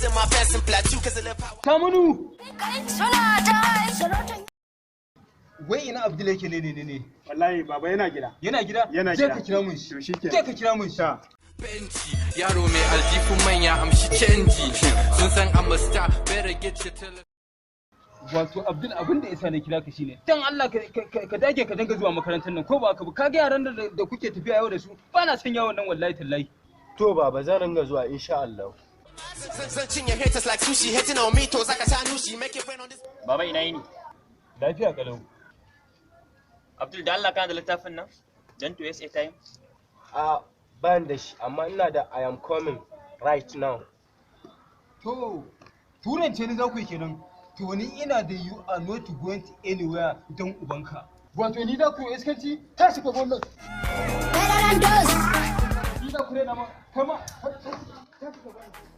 In my pants and plateau 'cause I live how Saminu! Suna ta sarautar. Wai ina Abdul yake ne? Wallahi baba, yana gida. Yana gida? Yana Je gida. ka kira mun shi. To shikenan. Je ka kira mun shi. Ta. Benci yaro mai aljifin manya, amshi canji, sun san I'm a star, better get your tele. Wato Abdul, abin da yasa na kira ka shine dan Allah ka dage ka dinga zuwa makarantar nan, ko ba ka ba? Ka ga yaran da kuke tafiya yau da su, ba na son yawon nan, wallahi tallahi. To baba, zan ringa zuwa insha Allah. Zan cinye haters like sushi, hating on me to zaka sha nushi, make it rain on this. Baba, ina yini? Lafiya kalau. Abdul, da Allah kana da littafin nan? Don't waste a time. A ban da shi, amma ina da "I am coming right now". To, turance ne za ku yi kenan. To, ni ina da "You are not going anywhere", don ubanka. Wato ni za ku yi iskanci? Tashi ka wannan. Better than those. Ni za ku rena ma kama. Tashi ka.